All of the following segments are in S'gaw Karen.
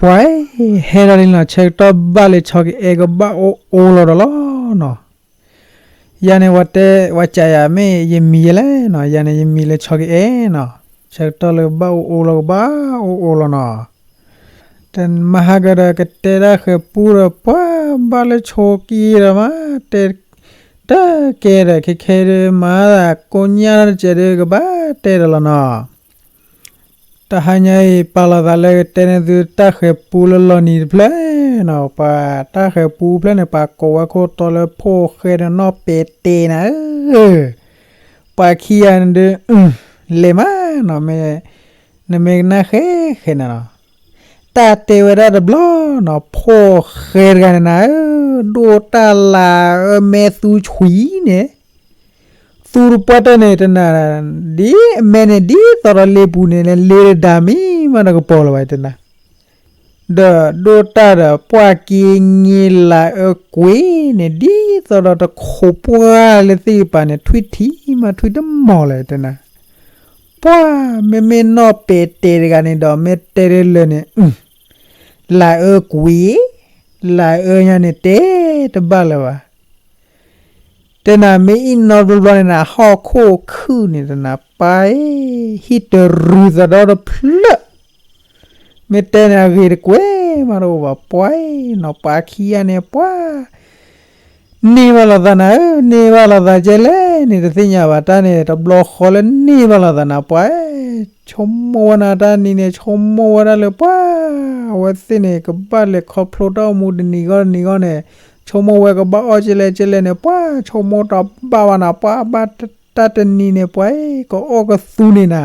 ပှၤ ဟဲဒီးလံနီၤ, ဆၢကတီၢ်ဘၣ်လၢဆီကအဲၣ်ကဘၣ်အိၣ်အိၣ်လီၤဒီးလီၤနီၤ. ယၤန့ၣ် ဝဲတဲ ဝဲကးယၤ မ့ၢ်ယမံၤယဲလဲၣ်နီၤ, ယၤန့ၣ် ယမံၤလၢဆီကအဲၣ်နီၤ, ဆၢကတီၢ်လၢဘၣ်အိၣ်အိၣ်လီၤ ကဘၣ်အိၣ်အိၣ်လီၤနီၤ. တမဟါကဒီး ကတဲတၢ်ဃဲၤပူဒီး ပှၤဘၣ်လၢဆိကံဒီးမး တဲ တၢ်ကဲဒီး ခဲခဲဒီး မၤသးကိညၢ်တစဲးဒီး ကဘၣ်တဲဒီးလီၤနီၤ. တဟါညါအံၤ ပာ်လီၤသးလၢကတဲန့ၢ်သု တၢ်ဃဲၤပူလၢလီၤနံၤတဖျၢၣ်နီၤ, ပှၤတၢ်ဃဲၤပူဖျၢၣ်န့ၣ် ပှၤကိးဝဲခိၣ်တီလၢ ဖိၣ်ဃဲဒီးနီၢ်ပဲာ်တဲာ်နၤဧၢ, ပှၤခံဂၤန့ၣ်ဒီး လဲၤမးနီၤ, မ့ၢ် နမ့ၢ်ကနၣ်ဃဲဃဲနၤနီၤ, တၢ်တဲဝဲဒၣ်တဘျီနီၤ, ဖိၣ်ဃဲတဂၤန့ၣ်နၤဧၢ, ဒိၣ်တၢ်လၤအၢ မဲာ်သူဆွံန့ၣ် သူတပှၢ်တၢၢ်န့ၣ် တနၤ ဒ်အမဲာ်န့ၣ် ဒ်သိးဒီးလ့ပူၤန့ၣ် လ့တဒါမံၤမးဒီးကပီၤလၢၤဘၣ် တနၤ, ဒီးဒိၣ်တၢ်ဒီး ပှၢ်က့ၤင့ၤလၤအၢကွံာ်န့ၣ် ဒ်သိးဒီးတခိးပှၢ်လၢသ့ၣ်ကပၤန့ၣ် ထွံၣ်ထံမး ထွံၣ်တမီၢ်လၢၤ တနၤ, ပှၢ် မ့မ့ၢ်နီၢ်ပဲာ်တဲာ်တဂၤန့ၣ်ဒီး မ့ၢ်တဲတလၢာ်န့ၣ် လၤအၢကွံာ်, လၤအၢညါန့ၣ် တဲတဘၣ်လၢၤဘၣ်. တနၤ မ့ၢ်အံၤနီတဘျီဘျီန့ၣ်နၤ ဟီၣ်ခိၣ်ခုၣ်န့ၣ် တနၤ ပှၤ ဟံၣ်တရူၤသးဒီတဖျၢၣ်, မ့ၢ်တဲန့ၣ် အဂ့ၤတကွဲးမးတအိၣ်ဘၣ် ပှၤနီၤ, ပှၤခံဂၤန့ၣ် ပှၤ န့ၢ်ဘၣ်လိာ်သးနၤဧၢ, န့ၢ်ဘၣ်လိာ်သးကဲလဲၣ်န့ၣ် တသ့ၣ်ညါဘၣ် တၢ်န့ၣ် တဘျီဃီလၢန့ၢ်ဘၣ်လိာ်သးနၤ ပှၤ ဆိကမိၣ်ဝဲနၤ တၢ်နံၤန့ၣ် ဆိကမိၣ်ဝဲဒၣ်လၢပှၤ အဝဲသ့ၣ်န့ၣ် ကဘၣ်လဲၤခီဖျိတၢ်အိၣ်မူတနံၤဂီၢ်တနံၤဂီၢ်န့ၣ်, ဆိကမိၣ်ဝဲကဘၣ်အီၣ်ကဲလဲၣ်ကဲလဲၣ်န့ၣ် ပှၤ ဆိကမိၣ်တဘၣ်ဘၣ်နၤ ပှၤဘၣ်တၢ်တနံၤန့ၣ် ပှၤ ကအီၣ်ကသူန့ၣ်နၤ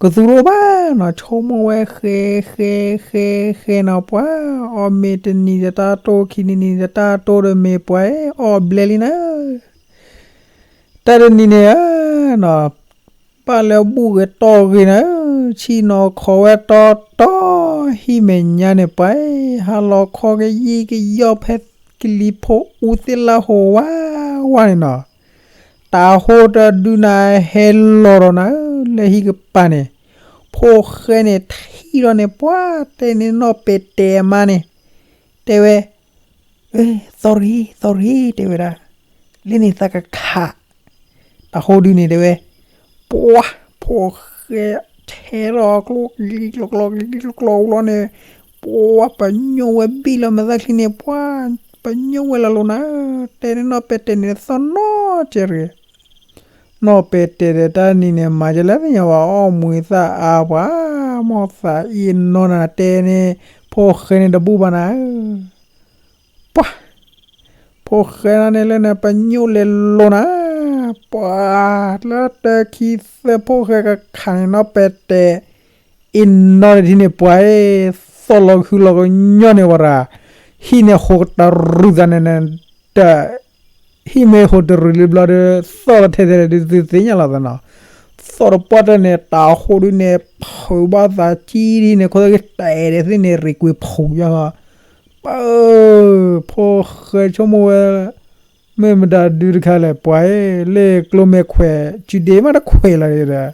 ကသူတအိၣ်ဘၣ်နီၤ, ဆိကမိၣ်ဝဲဃဲ ဃဲ ဃဲ ဃဲနီၤ ပှၤ အီၣ်မ့ၤတနံၤတတၢ်တိၢ် ခံနံၤနံၤတတၢ်တိၢ်ဒီးမ့ၤ ပှၤ အီၣ်ဘျဲလံနၤ, တၢ်တနံၤန့ၣ်ဧါ နီၤ ဘၣ်လၢဘူၣ်ဂ့ၤတီၢ်ဂ့ၤနၤ, ဆံၣ်နီၤခီဝဲတီတီ ဟံၣ်မဲာ်ညါန့ၣ် ပှၤ ဟါလီၤခီကယံာ်ကယီၢ်ဖဲကလံၤဖိအူသ့ၣ်လၢဟိဝါဝါန့ၣ်နီၤ, တၤဟိတဒုနၤဟဲလီၤဒီးနၤ လၢဟံၣ်ကပၤန့ၣ်, ဖိၣ်ဃဲန့ၣ်ထံၣ်ဒီးန့ၣ် ပှၤ တဲန့ၢ်နီၢ်ပဲာ်တဲာ်အမါန့ၣ်, တဲဝဲ သီရံ သီရံ တဲဝဲဒၣ်, လၢန့ၣ်သးကခး, တၤဟိဒုန့ၣ် တဲဝဲ, ပှၤ ဖိၣ်ဃဲ ထဲထီၣ်ကျိကလံၤကျိကျိကလံၤကျိကျိဘျီန့ၣ်, ပှၤ ပညိၣ်ဝဲဘံၣ်လီၤမဲာ်သၣ်ချံန့ၣ် ပှၤ ပညိၣ်ဝဲလၢလိၤနၤ, တဲန့ၢ်နီၢ်ပဲာ်တဲာ်န့ၣ် သီၣ်နီၢ်ကဲတဂ့ၤ နီၢ်ပဲာ်တဲာ်ဒီးတၢ်နံၤန့ၣ် မၤကလဲၣ်သ့ၣ်ညါဘၣ် အီၣ်မူၤသၣ်အါပှၤ, မီၢ်သးအံၤနီၢ်နၤ တဲန့ၢ် ဖိၣ်ဃဲန့ၣ်တဘူၣ်ဘၣ်နၤ, ပှၤ ဖိၣ်ဃဲန့ၣ်လၢန့ၣ် ပညိၣ်လဲၤလိၤနၤ, ပှၤ လၢတၢ်ခံသၢ ဖိၣ်ဃဲကခးန့ၣ် နီၢ်ပဲာ်တဲာ် အ့ၣ်နီၢ်တထံၣ်န့ၣ် ပှၤ သီၣ်လီၤကဟုလီၤကညီၢ်န့ၣ်ဝဲဒၣ်, ဟံၣ်န့ၣ်ဟိးတရူးသးန့ၣ်န့ၣ်, တ ဟံၣ်မ့ၢ်ဟိးတရူးလံဘျီဒီး သီၣ်လီၤထဲထဲလဲၣ်ဒုးသ့ၣ်ညါလီၤသးနီၤ, သီၣ်တပှၢ်တၢၢ်န့ၣ် တၤဟိဒုန့ၣ် ဖုးဘၣ်သးကံဒ်န့ၣ် ခိၣ်သက့တအဲၣ်ဒဲးသ့ၣ်န့ၣ် ရံးကွံာ်ဖုးယါ ပှၤ ဖိၣ်ဃဲဆိကမိၣ်ဝဲ မ့ၢ်မတၤဒုတခါလဲၣ် ပှၤ လၢကျိမဲာ်ခွဲး စုဒ့မးတခွဲးလီၤဒီး,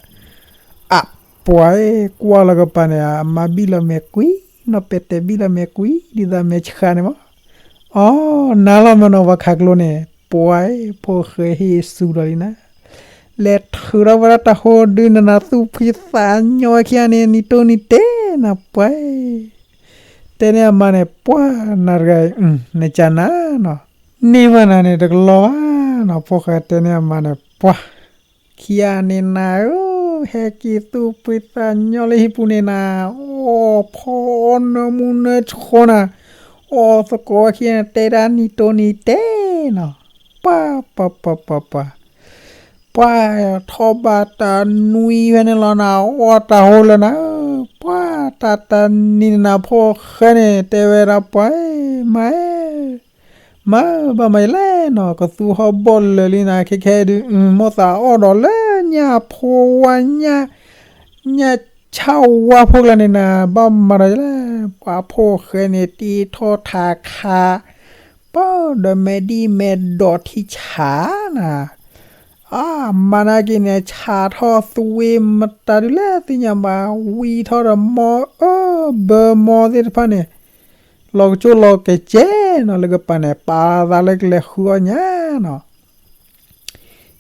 အ ပှၤ ကွၢ်လီၤကပၤန့ၣ် အမါဘံၣ်လီၤမဲာ်ကွံာ်, နီၢ်ပဲာ်တဲာ်ဘံၣ်လီၤမဲာ်ကွံာ် ဒ်သိးမဲာ်ဆှးန့ၣ်မး, အီ နၤလီၤမ့ၢ်နီၤ ပှၤခးကျိန့ၣ် ပှၤ ဖိၣ်ဃဲဟ့ၣ်စူၤဒီးလံနၤ, လဲၤထုးထီၣ်ဝဲဒၣ်တၤဟိဒုနၤနၤ သူၣ်ဖှံသးညီဝဲခံဂၤန့ၣ် နံၤတိၢ်နံၤတဲနၤ ပှၤ တဲန့ၢ်အမါန့ၣ် ပှၤ နၤတဂၤအံၤ နကနၤနီၤ, န့ၢ်ဘၣ်နၤန့ၣ် တကလီဘၣ်နီၤ, ဖိၣ်ဃဲတဲန့ၢ်အမါန့ၣ် ပှၤ ခံဂၤန့ၣ်နၤဧၢ, ဟဲက့ၤသူၣ်ဖှံသးညီလၢဟံၣ်ပူၤန့ၣ်နၤ, အီၣ်ဖီအီၣ်နၢမူနၢဆှီနၤ, အီၣ်သကိးဝဲခံဂၤန့ၣ် တဲဒၣ်နံၤတိၢ်နံၤတဲနီၤ, ပှၤ ပှၤ ပှၤ ပှၤ ပှၤ ထီၣ်ဘၣ်တနွံဖဲန့ၣ်လီၤနၤ, အီၣ်တၤဟိလၢနၤ, ပှၤ တၢ်တနံၤန့ၣ်နၤ ဖိၣ်ဃဲန့ၣ် တဲဝဲဒၣ် ပှၤ မါ မါ ဘၣ်မၤယလဲၣ်နီၤ, ကသူဟီၣ်ဘီၣ်လၢာ်လံနၤ, ခဲခဲဒုး မိၣ်သးအီၣ်ဒီးလၢညၣ်ဖိဝါ ညၣ် ညၣ်ဆၣ်ဝါဖိကျါန့ၣ်နၤ, ဘၣ်မၤဒီးယလဲၣ်, ပှၤ ဖိၣ်ဃဲန့ၣ် တ့ထီၣ်ထးခး ပၢ်ဒီးမဲာ်ဒံၣ်မဲာ်ဒီးထံဆးနၤ, အါ မၤနာ်က့န့ၣ် ဆးထီၣ်သွံမတၤဒုလဲၣ်သ့ၣ်ညါဘၣ် ဝံထီၣ်ဒီးမီၢ်အၢဘၢမီၢ်သ့ၣ်တဖၣ်န့ၣ် လီၤကကၠိလီၤကကဲနီၤ လၢကပၤန့ၣ် ပာ်လီၤသးလၢကလဲၤဃုအီၣ်ညါနီၤ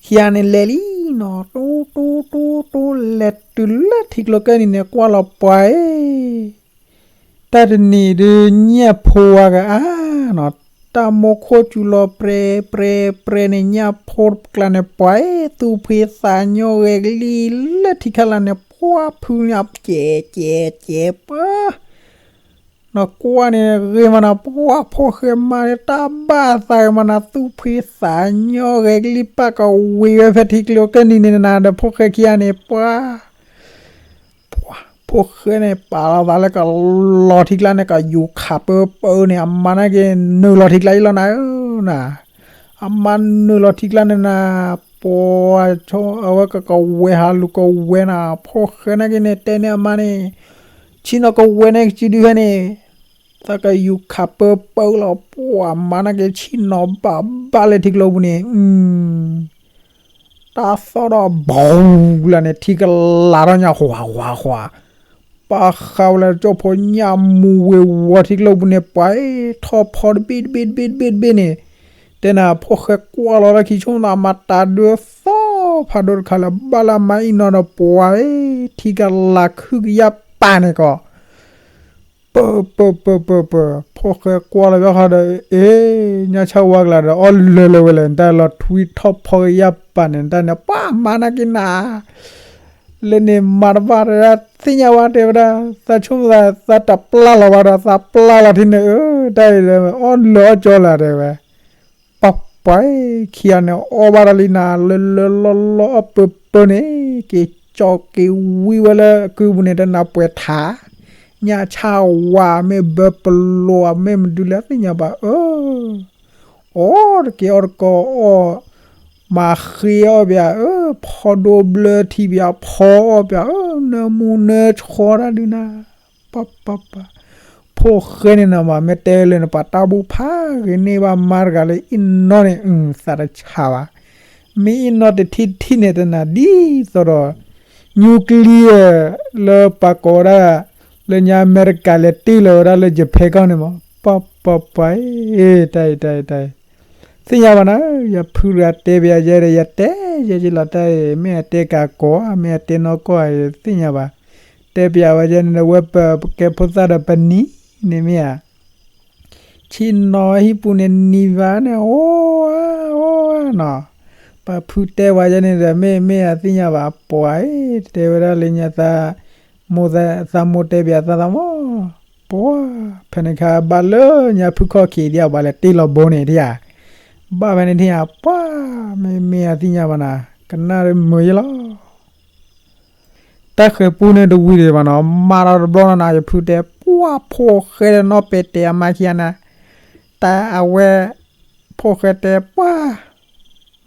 ခံဂၤန့ၣ်လဲၤလံနီၤ တိတိတိတိ လဲၤတုၤလၢထံကျိကၢၢ်နံၤန့ၣ် ကွၢ်လီၤပှၤအံၤ တၢ်တနံၤဒုးညၣ်ဖိဝါကအါနီၤ တၢ်မိၢ်ခိၣ်စူၤလီၤပြဲပြဲပြဲန့ၣ် ညၣ်ဖိတကျါန့ၣ် ပှၤအံၤ သူၣ်ဖှံသးညီဂဲၤကလံၣ်လၢထံခါလာ်န့ၣ် ပှၤဖုန့ၣ် ကဲးကဲးကဲးပၢ နီၢ်ကွၢ်န့ၣ်ဂ့ၤမးနီၤ ပှၤဖိၣ်ဃဲမၤန့ၣ် တၢ်ဘၣ်သးဂ့ၤမးနီၤ သူၣ်ဖှံသးညီဂဲၤကလံၣ် ပၢ်ကဝံၤဝဲဖဲထံကျိကၢၢ်နံၤန့ၣ်နၤဒီး ဖိၣ်ဃဲခံဂၤန့ၣ် ပှၤ ပှၤ ဖိၣ်ဃဲန့ၣ် ပာ်လီၤသးလၢကလီၤထံကျါန့ၣ် ကယူၤခးပၢပၢန့ၣ် အမၤနာ်က့ နုာ်လီၤထံကျါအံၤလီၤနၤဧၢနၤ အမၤနုာ်လီၤထံကျါန့ၣ်နၤ ပှၤ အဝဲကကဝဲၤဟးလူၤကဝဲၤနၤ ဖိၣ်ဃဲနာ်က့န့ၣ် တဲန့ၢ်အမါန့ၣ် ဆံနီၤကဝဲၤန့ၣ်ကစုဒုဟဲန့ၣ် သးကယူၤခးပၢပၢလီၤ ပှၤမၤနာ်က့ ဆံနီၤဘၣ်ဘၣ်လၢထံကျိပူၤန့ၣ် တၢ်သီၣ်ဒီးဘီလၢန့ၣ် ထံကလၤထီၣ်ညါ ဃွၤဃွၤဃွၤ ပၢ်ဃးဝဲလၢကၠီၣ်ဖိညၣ်မူၤဝ့ၤဝီၤထံကျိပူၤန့ၣ် ပှၤထီၣ်ဖီတဘ့ၣ်တဘ့ၣ်တဘ့ၣ်တဘ့ၣ်တဘ့ၣ်န့ၣ် တဲနၤ ဖိၣ်ဃဲကွၢ်လီၤလၢခံဆိကမိၣ်သး မၤတၢ်ဒုးသီၣ်ဖးဒိၣ်တခါလၢ ဘၣ်လၢအမါအံၤနီၤဒီး ပှၤထံကလၤခုကယၢ်ပာ်န့ၣ်ကီး ပၢ ပၢ ပၢ ပၢ ပၢ ဖိၣ်ဃဲကွၢ်လီၤဘၣ်ဃီဒီး အ့ ညၣ်ဆၣ်ဝါကလၤဒီး အီၣ်လၢာ်လၢာ်ဝဲလဲၣ် နတၢ်လီၤထွံထီၣ်ဖီကယၢ်ပာ်န့ၣ် နတၢ်န့ၣ် ပှၤမၤနာ်က့နၤ လၢန့ၣ်မၤတဘၣ်တဒၣ် သ့ၣ်ညါဝဲတဲဝဲဒၣ် သးဆိကမိၣ်သး သးတပျၢ်လီၤဘၣ်ဒီး သးပျၢ်လီၤထံန့ၣ် အၢ တၢ်အံၤလၢ အီၣ်လၢာ်အီၣ်ကၠီလၢ်တဲဝဲ ပှၤပှၤ ခံဂၤန့ၣ် အီၣ်ဘၣ်တၢ်လံနၤ လၢလၢလီၢ်လီၢ်အီၣ်ပၢပၢန့ၣ် က့ၤကၠီက့ၤဝံဝဲလၢကုပူၤန့ၣ် တနၢ်ပှဲၤထး ညၣ်ဆၣ်ဝါ မ့ၢ်ဘၢပလိာ် မ့ၢ်မဒုလဲၣ်သ့ၣ်ညါဘၣ် အၢ အီၣ်တက့ၢ်အီၣ်တကီၢ်အီၣ် မၤဃ့အီၣ်ပၠး အၢ ဖီဒိၣ်ဘျၢထံပၠး ဖီအီၣ်ပၠး အၢ နၢမူနၢဆှီတၢ်ဒုးနၤ ပၢ်ပၢ်ပၢ် ဖိၣ်ဃဲန့ၣ်နၤမး မ့ၢ်တဲလၢနပှၤတၢ်ဘူၣ်ဖးဂ့ၤန့ၢ်ဘၣ်မါတဂၤလၢအံၣ်နီၢ်န့ၣ် သးတဆါဘၣ် မ့ၢ်အံၣ်နီၢ်တထံၣ်တထံၣ်န့ၣ် တနၤဒ်သိးဒီး nuclear လၢပှၤကိးဝဲဒၣ် လၢညါအမဲရကၤလဲၤတ့ၢ်လီၤဝဲဒၣ်လၢ Japan ကီၢ်န့ၣ်မး ပၢ်ပၢ်ပၢ် တၢ်အံၤတၢ်အံၤတၢ်အံၤ သ့ၣ်ညါဘၣ်နၤ ယဖုတဂၤတဲပၠးယဲဒီး ယတဲယဲယလီၤတၢ်အံၤ မ့ၢ်အတဲကၤကိး မ့ၢ်အတဲနီၢ်ကီၢ်အံၤ သ့ၣ်ညါဘၣ် တဲပၠးဝဲယဲန့ၣ်ဒီး ဝဲပကဲဖိသၣ်ဒီးပနံၤန့ၣ်မ့ၢ်ဧါ ဆ့ၣ်နီၤဟံၣ်ပူၤန့ၣ်နံၤဘၣ်န့ၣ် အိၣ်ဧါ အိၣ်ဧါနီၤ ပှၤဖုတဲဝဲယဲန့ၣ်ဒီး မ့ၢ်မ့ၢ်အသ့ၣ်ညါဘၣ် ပှၤအံၤ တဲဝဲဒၣ်လၢညါသး မိၢ်သးမိၢ်တဲပၠးသးသးမး ပှၤ ဖဲန့ၣ်ခါဘၣ်လၢညါဖုခီၣ်ခံးဒံး ပှၤလဲၤတ့ၢ်လီၤဘိန့ၣ်ဒံးဧါ ဘၣ်ဖဲန့ၣ်ထံၣ်ဧါ ပှၤ မ့ၢ်မ့ၢ်အသ့ၣ်ညါဘၣ်နၤ ကနၣ်မုာ်ယဲလီၤ တၢ်ဃဲၤပူန့ၣ်တဝံၤဒံးဘၣ်နီၤ မၤဒီးတဘျီနီၤနၤ ယဖုတဲ ပှၤဖိၣ်ဃဲဒီးနီၢ်ပဲာ်တဲာ်အမါခံဂၤန့ၣ် တၢ်အဝဲ ဖိၣ်ဃဲတဲ ပှၤ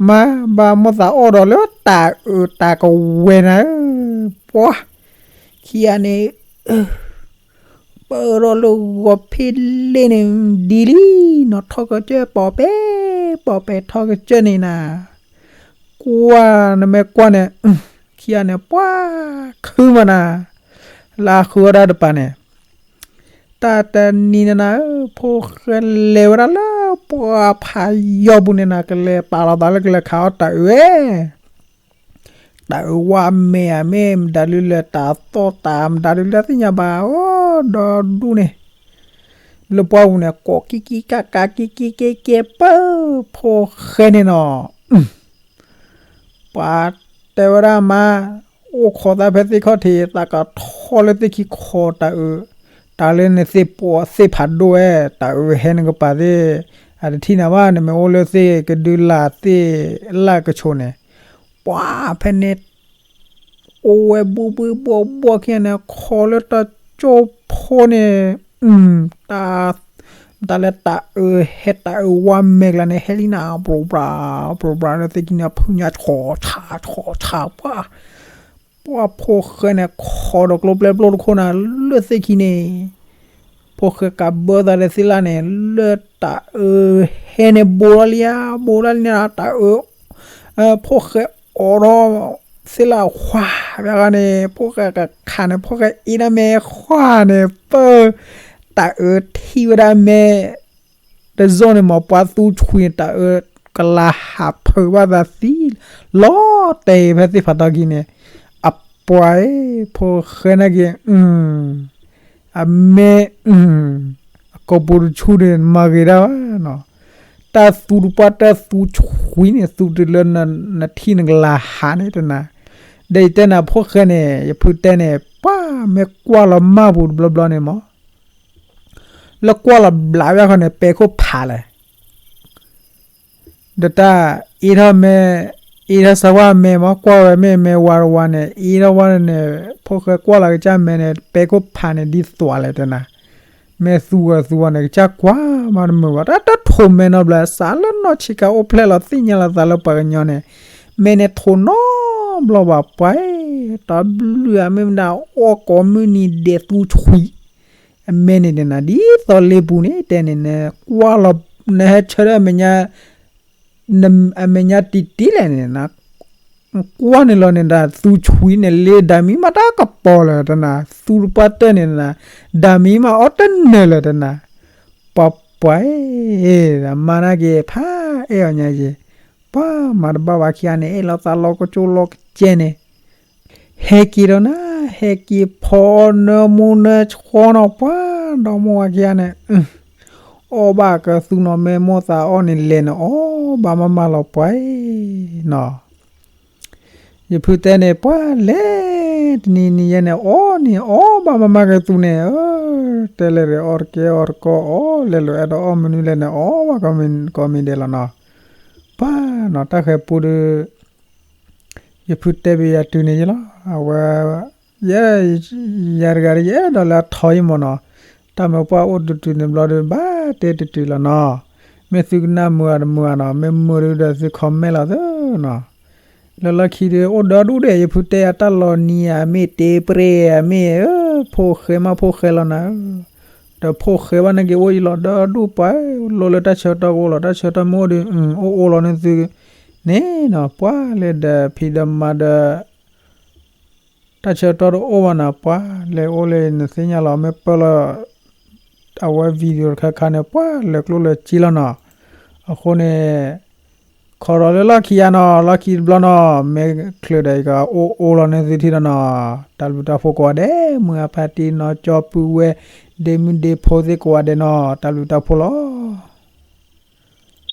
မါဘၣ်မိၢ်သးအီၣ်ဒီးလၢတၢ်အၢတၢ်ကဝဲၤနၤဧၢ ပှၤ ခံဂၤန့ၣ် ပၢၢ်ထီၣ်လၢဂီၤဖ့လ့န့ၣ် ဒ်လံနီၤ ထီၣ်ကစၢၢ် ပိာ်ပဲာ် ပိာ်ပဲာ်ထီၣ်ကစၢၢ်န့ၣ်နၤ ကွၢ်နမ့ၢ်ကွၢ်န့ၣ် ခံဂၤန့ၣ် ပှၤ ခုမးနၤ လၢအဃုအီၣ်ဒၣ်တပၤန့ၣ် တၢ်တနံၤန့ၣ်နၤ ဖိၣ်ဃဲလဲၤဝဲဒၣ်လၢပှၢ်ဖးယီၤပူၤန့ၣ်နၤ ကလဲၤပာ်လီၤသးလၢကလဲၤခးအီၣ်တၢ်အၢ တၢ်အၢဝါမဲာ်ဧါ မ့ၢ်မတၤဒုလဲၣ် တၢ်သီၣ်တၢ်မတၤဒုလဲၣ်သ့ၣ်ညါဘၣ် အိၣ်ဒီဒူၣ်န့ၣ် လၢပှၢ်ပူၤန့ၣ် ကိးကံကံကကကံကံကဲကဲပၢၢ် ဖိၣ်ဃဲန့ၣ်နီၤ ပှၤတဲဝဲဒၣ်မါ အိၣ်ခိးသးဖဲသ့ၣ်ခီၣ်ထံး သးကထီၣ်လၢသ့ၣ်ခံခိးတၢ်အၢ တၢ်လၢနသ့ၣ်ပှၤသ့ၣ်ဖးဒိၣ်ဝဲ တၢ်အၢဟဲနကပၤသ့ၣ် အတထံၣ်နၤဘၣ် နမ့ၢ်အိၣ်လၢသ့ၣ်ကဒုလာ်သ့ၣ်လၢ်ကဆိးန့ၣ် ပှၤဖဲန့ၣ် အိၣ်ဝဲဘူးဘူးဘှီဘှီခံဂၤန့ၣ် ခိးလၢတၢ်ကၠိဖိန့ၣ် တၢ် တၢ်လၢတၢ်အၢဟဲတၢ်အၢဝါမဲာ်ကျါန့ၣ် ဟဲလံနၤ ပြိပြၤ ပြိပြၤလၢသ့ၣ်ခံန့ၣ် ဖုညါဆီၣ်ဆၣ်ဆီၣ်ဆၣ်ပှၤ ပှၤဖိၣ်ဃဲန့ၣ် ခိးဒီးကျိပျဲၢ်ပျိတခိၣ်နၤ လၢသ့ၣ်ခံန့ၣ် ဖိၣ်ဃဲကးဘၢသးဒီးသ့ၣ်လၢ်န့ၣ် လၢတၢ်အၢဟဲန့ၣ် ဘိးလီၤလံဧါ ဘိးလီၤလံန့ၣ် တၢ်အၢ ဖိၣ်ဃဲအိးထီၣ်သ့ၣ်လၢအခွါဘၣ်န့ၣ် ဖိၣ်ဃဲကခးန့ၣ် ဖိၣ်ဃဲအ့ၣ်ဒၣ်မဲာ်ခွါန့ၣ် ပၢ် တၢ်အၢထံၣ်ဝဲဒၣ်မဲာ် တစိၢ်န့ၣ်မ့ၢ်ပှၤသူဆွံန့ၣ် တၢ်အၢကလၤဟးဖၢးဘၣ်သးသံ လီၤတဲာ်ဖဲသ့ၣ်ဖးထီကံန့ၣ် အပှၤ ဖိၣ်ဃဲနာ်က့ၤ အမဲာ် အကိာ်ပူၤတဆူန့ၣ် မၤဂ့ၤဒၣ်ဘၣ်နီၤ တၢ်သူတပှၢ်တၢ်သူဆွံန့ၣ် သူတုၤလၢနထံၣ်နကလၤဟးန့ၣ်တနၤ ဒီးယတဲနၤဖိၣ်ဃဲန့ၣ် ယဖုတဲန့ၣ် ပှၤမ့ၢ်ကွၢ်လီၤမၢ်ပူၤတဘျီဘျီန့ၣ်မး လၢကွၢ်လီၤဘျးဝဲဃီန့ၣ် ပဲာ်ခိၣ်ဖးလဲၣ် ဒီးတၢ်အ့ၣ်ထီၣ်မဲာ် အ့ၣ်ထီၣ်စၢၤဝဲမဲာ်မး ကွၢ်ဝဲမ့ၢ်မဲာ်ဝါတဝါန့ၣ် အ့ၣ်ထီၣ်ဝဲန့ၣ် ဖိၣ်ဃဲကွၢ်လီၤကစၢ်မဲာ်န့ၣ် ပဲာ်ခိၣ်ဖးန့ၣ်ဒ်သိးလဲၣ်တနၤ မဲာ်သူဂၤသူဂၤန့ၣ် ကစၢ်ကွၢ်မးတမုာ်ဘၣ် တၢ်တထိးမဲာ်နီတဘျီ စးလၢနီၢ်ဆံးခါအိၣ်ဖျဲၣ်လီၤ သ့ၣ်ညါလီၤသးလၢပှၤကညီန့ၣ် မဲာ်န့ၣ်ထိးနီတဘျီဘၣ် ပှၤ တၢ်ဘျုးဧါ မ့ၢ်မတၤ အီၣ်ကိးမုၢ်နံၤဒဲးသူဆွံ အမဲာ်န့ၣ်တနၤ ဒ်သိးလ့ပူၤန့ၣ် တဲန့ၣ် နကွၢ်လီၤ နဟဲဆၢထၢၣ် အမဲာ်ညါတံၢ်တံၢ်လဲၣ်န့ၣ် ကွၢ်န့ၣ်လီၤန့ၣ် တၢ်သူဆွံန့ၣ် လ့ဒၣ်မံၤမးတၢ်ကပီၤလၢာ်တနၤ သူတပှၢ်တၢၢ်န့ၣ်တနၤ ဒၣ်မံၤမးအီၣ်တနၢၤလၢာ်တနၤ ပှၤပှၤ မၤနာ်က့ၤဖးအဲၣ်အီၤညါက့ၤ ပှၤမၤတဘၣ်ဝဲခံဂၤန့ၣ် အဲၣ်လီၤသးလီၤကစိလီၤကစဲန့ၣ် ဟဲက့ၤဒီးနၤ ဟဲက့ၤဖီနၢမူနၢဆှီနီၤ ပှၤဒီမါဝၤခံဂၤန့ၣ် အီၣ်ဘၣ်ကသူနီၤ မ့ၢ်မိၢ်သးအီၣ်န့ၣ်လဲၤန့ၣ် အီၣ်ဘၣ်မးမးလီၤပှၤနီၤ ယဖုတဲန့ၣ် ပှၤလဲၤ တနံၤနံၤယဲန့ၣ် အီၣ်န့ၣ် အီၣ်ဘၣ်မးမးကသူန့ၣ် တဲလဲၣ် အီၣ်တကဲအီၣ်တကီၢ် အီၣ်လဲၤလိာ်အဲၣ်ဒိးအီၣ်မနုၤလဲၣ်န့ၣ် အီၣ်ဘၣ်ကိးမံၤဒဲးလီၤနီၤ ပှၤနီၤ တၢ်ဃဲၤပူဒီး ယဖုတဲဘၣ်ယၤတုၤန့ၣ်ယလီၤ အဝဲ ယဲ ယၤတဂၤဒီး ယအဲၣ်ဒိးလၢအထီယမ့ၢ်နီၤ တၢ်မ့ၢ်ပှၢ်အိၣ်တုၤတုၤန့ၣ်ဘျီဒီး ဘၣ်တဲတုၤတုၤလီၤနီၤ မ့ၢ်သုကနၣ်မုာ်ဧါတမုာ်ဧါနီၤ မ့ၢ်မုာ်ဒီးသု comment လီၤသၢနီၤ လၢလီၢ်ခံဒီး အိၣ်ဒီဒူၣ်ဒီး ယဖုတဲယၤတၢ်လီၤနံၤဧါ မ့ၢ်တ့ပရ့ဧါ မ့ၢ် ဖိၣ်ဃဲမးဖိၣ်ဃဲလီၤနၤ ဒီးဖိၣ်ဃဲဘၣ်နာ်က့ၤအိၣ်အံၤလီၤဒီဒူၣ်ပှၤ လိၣ်လၢတၢ်ဆၢကတီၢ်ကအိၣ်လီၤ တၢ်ဆၢကတီၢ်မ့ၢ်အိၣ်ဒီး အိၣ်အိၣ်လီၤန့ၣ်သု န့ၣ်နီၤ ပှၤလဲၤဒီးဖံးဒီးမၤဒီး တၢ်ဆၢကတီၢ်တအိၣ်ဘၣ်နီၤ ပှၤလဲၤအိၣ်လၢနသ့ၣ်ညါလီၤ မ့ၢ်ပၢၢ်လီၤ အဝဲ video တခါခါန့ၣ် ပှၤလဲၤကျိၣ်လဲၤစ့လီၤနီၤ အဃိန့ၣ် ခီဒီးလၢလီၢ်ခံယါနီၤ လီၢ်ခံတဘျီနီၤ မ့ၢ်ချုးဒီးယကအိၣ်အိၣ်လီၤန့ၣ်သုထံၣ်ဒီးနီၤ တၢ်ဘျုးတၢ်ဖှိၣ်ကိးဂၤဒဲး မုၢ်အဖါတံၢ်နီၤ ကၠီပုၢ်ဝဲၢ် ဒ့မုၣ်ဒ့ဖိသ့ၣ်ကိးဂၤဒဲးနီၤ တၢ်ဘျုးတၢ်ဖှိၣ်လီၤ